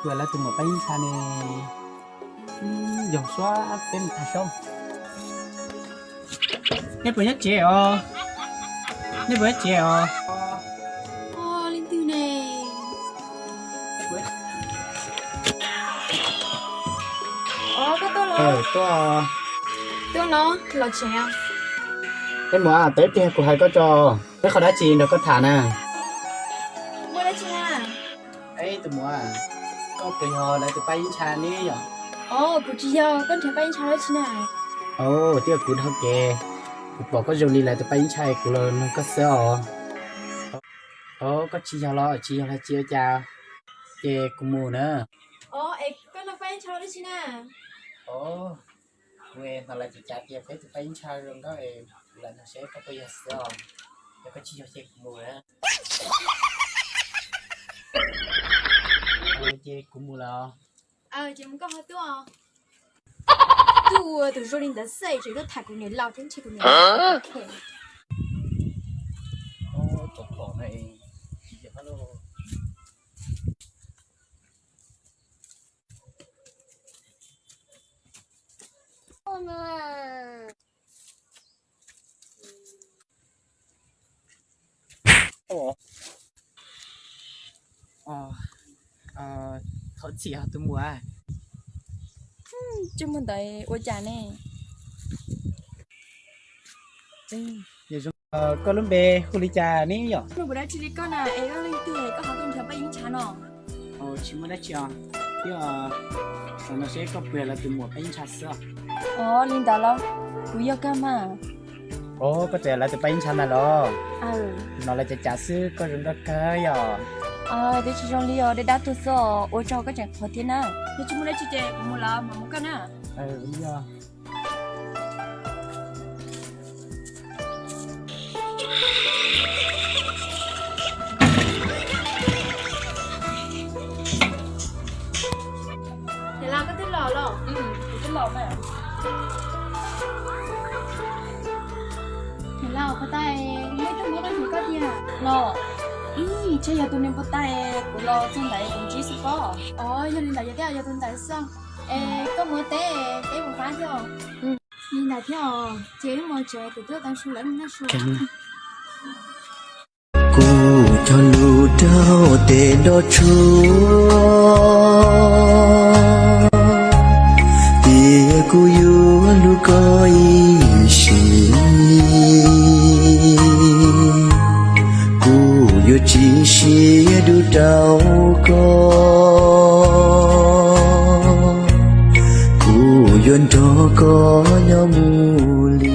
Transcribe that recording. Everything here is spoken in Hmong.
Kuv lawv tus muam Paj Yeeb Ntsha ne, yog suab peb mus tham saib. Nej puas nyob tsev os? Nej puas nyob tsev os? Leej twg ne? Os, koj tuaj los? Tuaj. Tuaj no los tsev. Peb muam, tau ib pliag kuv hais koj tso, peb qhov dab tsi nrog koj tham na. Muaj dab tsi na? Tus muam, koj puas yog lawv tus Paj Yeeb Ntsha ne yom? Os, kuv tsis yog, koj nrhiav Paj Yeeb Ntsha dab tsi na? Os, twb yog kuv dhau kev, kuv pom koj zoo li lawv tus Paj Yeeb Ntsha kuv los nug koj xwb os. Os, koj tsis yog los tsis yog los tsis ua cas, ces kuv mus na. Os, es koj nug Paj Yeeb Ntsha dab tsi na? Os, kuv hnov lawv cav cav tias peb tus Paj Yeeb Ntsha zoo nkauj es kuv lam nug seb koj puas yog xwb os. Yog koj tsis yog ces kuv mus na. Ces kuv mus lawm. Ces mus koj ho tuaj. Tuaj ua tus zoo li ntawd xwb tseem tuaj tham kuv niam laus thiab ntshe kuv niam laus. Thov txim os tus muam. Tsis muaj ntawd ua cas ne. Koj lub npe hu li cas ne yom? Kuv dab tsi li koj na, es koj leej twg koj ho tuaj nrhiav Paj Yeeb Ntsha no? Tsis muaj dab tsi os, twb yog xav nug seb koj puas yog lawv tus muam Paj Yeeb Ntsha xwb os. Os, li ntawd los kuv yog kawg mas. Os, koj tseem yog lawv tus Paj Yeeb Ntsha mas los? Hnov lawv cav cav xwb, koj zoo nkauj kawg yom. Twb tsis zoo li os, dab dab tuag xwb os, ua tsaug koj tseem qhuas thiab na. Yog tsis muaj dab tsi ces kuv mus lawm, mam mus koj na. Yog. Niam laus, koj twb los los? Kuv twb los mas. Niam laus, puas tas muaj ib tug muab koj nrhiav koj tiag los? Ib, ntshe yog tus niag puas tas, kuv los txog ntawd kuv ntsib xwb pob. Os, yog li ntawd yog thiab, yog tus ntawd xwb. Es koj mus teb, teb puas fab thiab? Li ntawd thiab os, ces wb mus tsev, kuv twb tau su lawm, mus noj su. Kuv cog lus rau tes nroj tsuag, tias kuv yuav hlub koj ib sim, kuv yuav tsis siab dub rau koj, kuv yuav nrog koj nyob mus li.